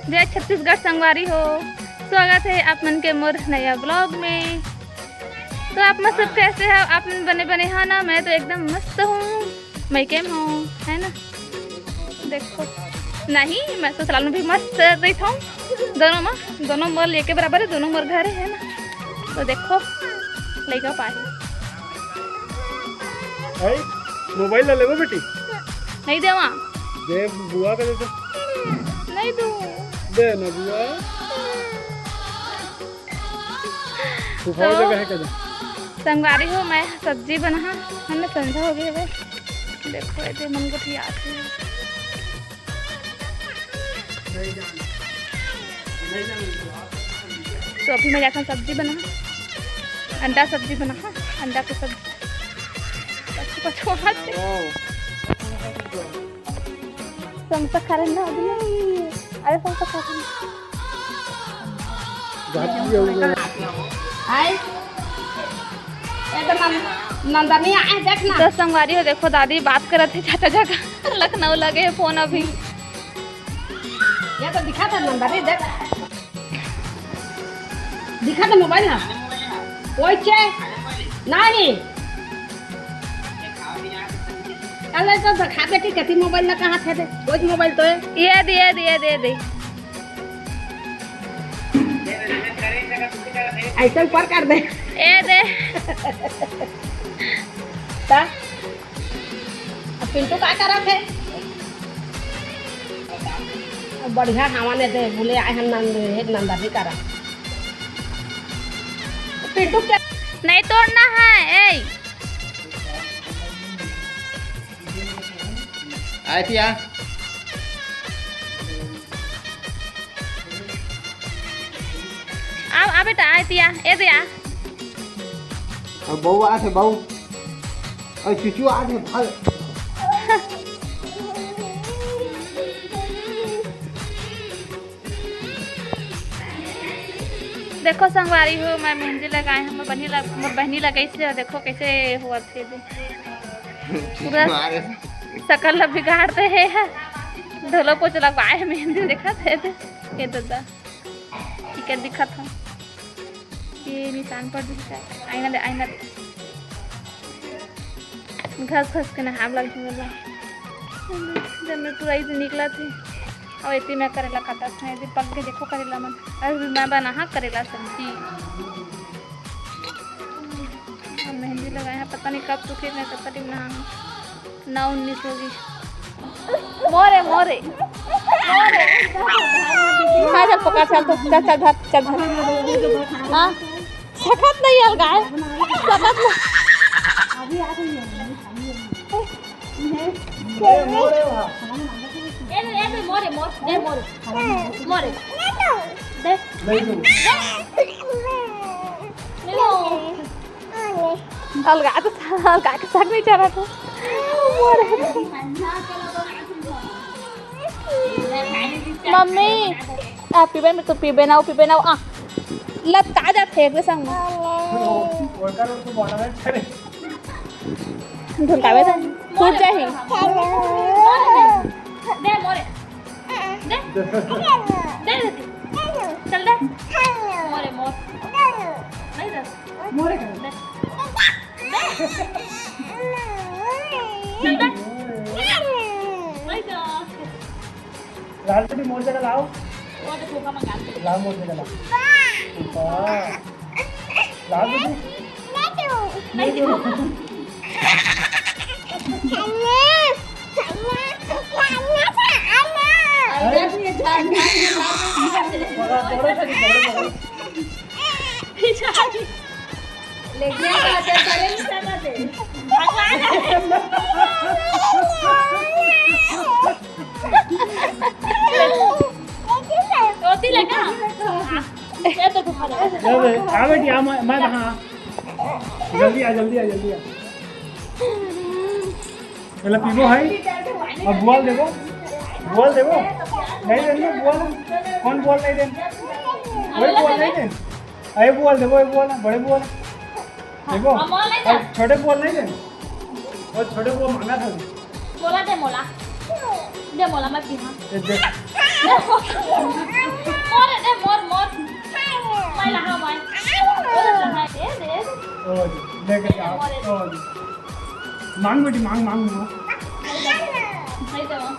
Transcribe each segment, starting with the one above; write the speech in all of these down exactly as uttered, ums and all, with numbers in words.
जय छत्तीसगढ़ संगवारी हो, स्वागत है आप मन के मोर नया ब्लॉग में। तो आप मन सब कैसे हो? आप मन बने बने हो ना? मैं तो एकदम मस्त हूँ, मैं केम हूँ, है ना? देखो, नहीं, मैं ससुराल में भी मस्त रही हूँ। दोनों में, दोनों मोर लेके बराबर है, दोनों मोर घर है ना। तो देखो, लइका पाए। आई, मोबाइल ला लेबो बेटी? नहीं देवा। दे बुआ का दे तो। नहीं दूँ। दे ना बुआ। फुफाओ तो जगह है कदे? संगवारी हो, मैं सब्जी बनाहा, हमने संझा हो गई हवे। देखो, ये मन गोठियात है। तो अभी मैं जाकर सब्जी बना, अंडा सब्जी बना, अंडा के सब्जी। पछू पछू हाथ से। समोसा खा रहे ना अभी? अरे समोसा खा रहे। आई, ये तो नन-, नंदनी आए, देख ना। तो संगवारी हो, देखो दादी बात करत है चाचा जगह। लखनऊ लगे है फोन अभी। ये तो दिखा था नंदनी, देख। दिखा था मोबाइल ना। ओए चे। नहीं। अरे तो दिखा दे कि कति मोबाइल ना कहाँ थे दे। वो मोबाइल तो है। ये दे, ये दे, ये दे, ये दे। ऐसे ऊपर कर दे। ए दे। ता? अब पिंटू का करत है? अब बढ़िया हवा ने दे, बोले आए हम नंद, हे नंदा भी करा। पिंटू क्या? नहीं तोड़ना है, ए। आए पिया। आ, आ बेटा, आ पिया, ए दे आ। अब बहू आथे, बहू। और चुचू आथे, भाग। देखो संगवारी हो, मैं मेहंदी लगाए हूँ, मोर बहनी लग-, मोर बहनी लगाई से, देखो कैसे हुआ थे दे। पूरा मारे। शकल ला बिगाड़ दे हे। ढोलो पोछ लगवाए हे, मेहंदी देखत हे दे। ये दादा, ठीक है दिखत हे। ये निशान पड़ दिखता है। आईना दे, आईना दे। घस घस के नहाब लग मोला। जब मैं पूरा इधर निकला थी, और इतनी मैं करेला काटा था, इधर पक के देखो करेला मन। अरे भी मैं बना हाँ करेला सब्जी। और मेहंदी लगाए हैं, पता नहीं कब सूखे, मैं कब तक नहा। नौ उन्नीस होगी। मोरे, मोरे, मोरे। हाँ, चल पकड़, चल तो, चल, चल धर, चल धर। हाँ, सकत नहीं अलगा है, सकत नहीं। ए, ए, ए, मोरे, मोरे, मोरे, दे मोरे, मोरे, दे। ले। अलगा तो था, अलगा के साथ नहीं चला था। मम्मी, आ पीबे में तो पीबे ना, पीबे ना, आ। लत का जा फेंक दे संग। ढुलकावे था, छूट जाही। दे मोरे। दे। दे दीदी। चल दे। मोरे मोर। नहीं दे। मोरे कर। दे। दे। चल दे। नहीं दे। लाल बेटी मोर जगह लाओ। वो तो धोखा मंगा ले। लाओ मोर जगह लाओ। वाह। लाओ बेटी। नहीं दो। रोटी लेगा? ये तो धोखा दे। आ बेटी, आ, मैं, मैं, हाँ। जल्दी आ, जल्दी आ, जल्दी आ। पहले पीबो भाई, अब बुआल देबो, बुआल देबो, नहीं देन ना बुआल, कौन बुआल नहीं देन, वही बुआल नहीं देन, अरे बुआल देबो, ये बुआल, बड़े बुआल देबो, अब छोटे बुआल नहीं देन, और छोटे बुआल मांगा था। मोला दे मोला, दे मोला, मैं पीहा। ये दे। मोर दे, मोर, मोर। मैं लहा, मैं। ओ, लहा, दे, दे, दे। ओ जी, लेके जाओ। ओ जी। मांग बेटी, मांग, मांग, मांग। नहीं दे, मांग।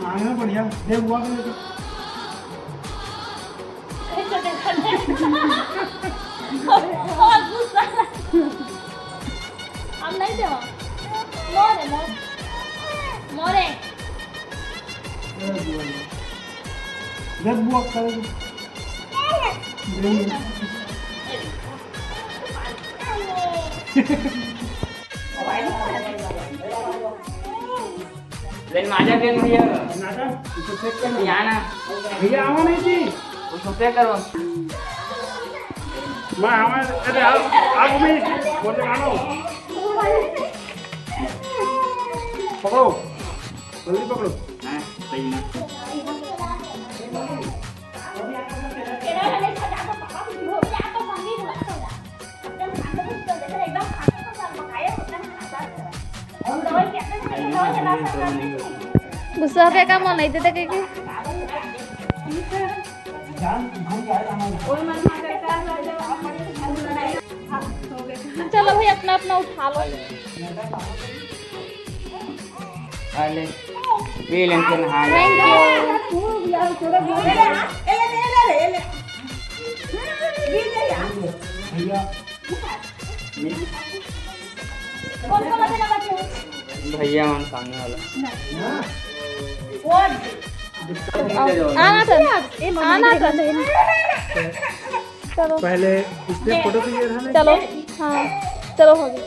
मांग ना, बढ़िया। दे बुआ के लेके। और गुस्सा। हम नहीं देवा। मोरे, मोरे। मोरे। ए बुआ। दे बुआ कर। दे। लेन माजा लेन भैया। नाटा, इसको चेक कर। यहाँ ना। भैया, आवा नहीं थी। उसको चेक करो। मैं आवा, अरे, आप, आप भी बोले, मानो। पकड़ो, जल्दी पकड़ो। हाँ, सही ना। गुस्सा होके का मन नहीं देता के, के? चलो भाई, अपना अपना उठा लो। अरे, पी लें, फिर नहा लें। Thank you। भैया मन सामने वाला। आना था, आना था। चलो। पहले इसने फोटो खींचा था ना? चलो, हाँ, चलो, हो गया।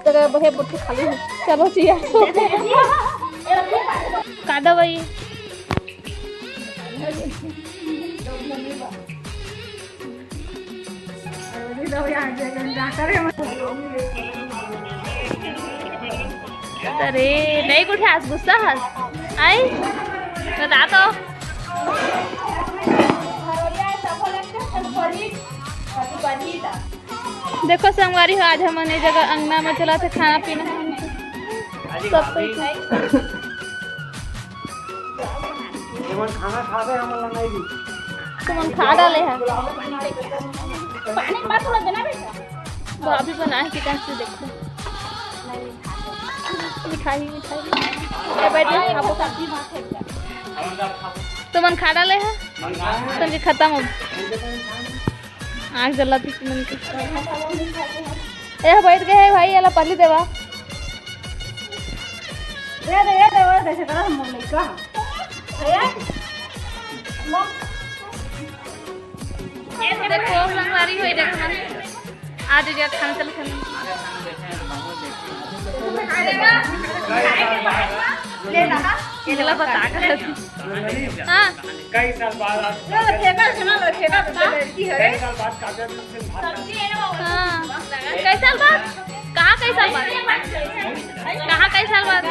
जगह बहे बुट्टी खाली है। चलो, चिया। का दवाई? अरे, नहीं कुछ आज गुस्सा हस? आई? बता तो। देखो संगवारी हो, आज हमन ए जगह अंगना में चलत हे खाना पीना। सब कोई तुमन खा डाले हैं। पानी मत लग देना बेटा। भाभी बनाए कि कैसे देखो। मिठाई, मिठाई। ये बैठ के खाबो। तुमन खा डाले हैं? तुमके खत्म हो। आँख जलाती तुमन के। ए, बैठ गए हैं भाई, एला पल्ली देवा। ए दे, ए दे, ए दे, से करा हम लइका। ए? देखो, संगवारी हो, देखो। आज जा खाना चल खाना। ले ना, ये वाला बता कर। हाँ। कई साल बाद आप, ले, फेंका है ना, फेंका तो लड़की है रे। कई साल बाद काव्या तुमसे बात कर। हाँ। कई साल बाद? कहाँ कई साल बाद? कहाँ कई साल बाद?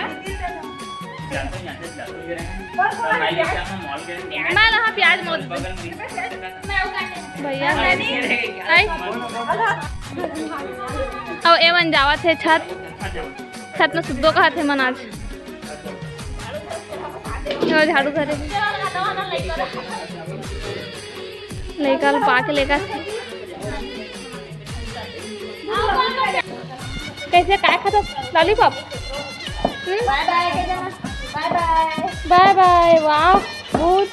मैं रहा प्याज मोड़। भैया, हाय। अब एमन जावत हे छत, छत में सुद्दो कहत हे मन आज। चलो झाड़ू धरे। लइका ल पाके लेकर। कैसे काय खाता? लॉलीपॉप? हम्म? बाय बाय, बाय बाय। बाय बाय, वाह, भूत।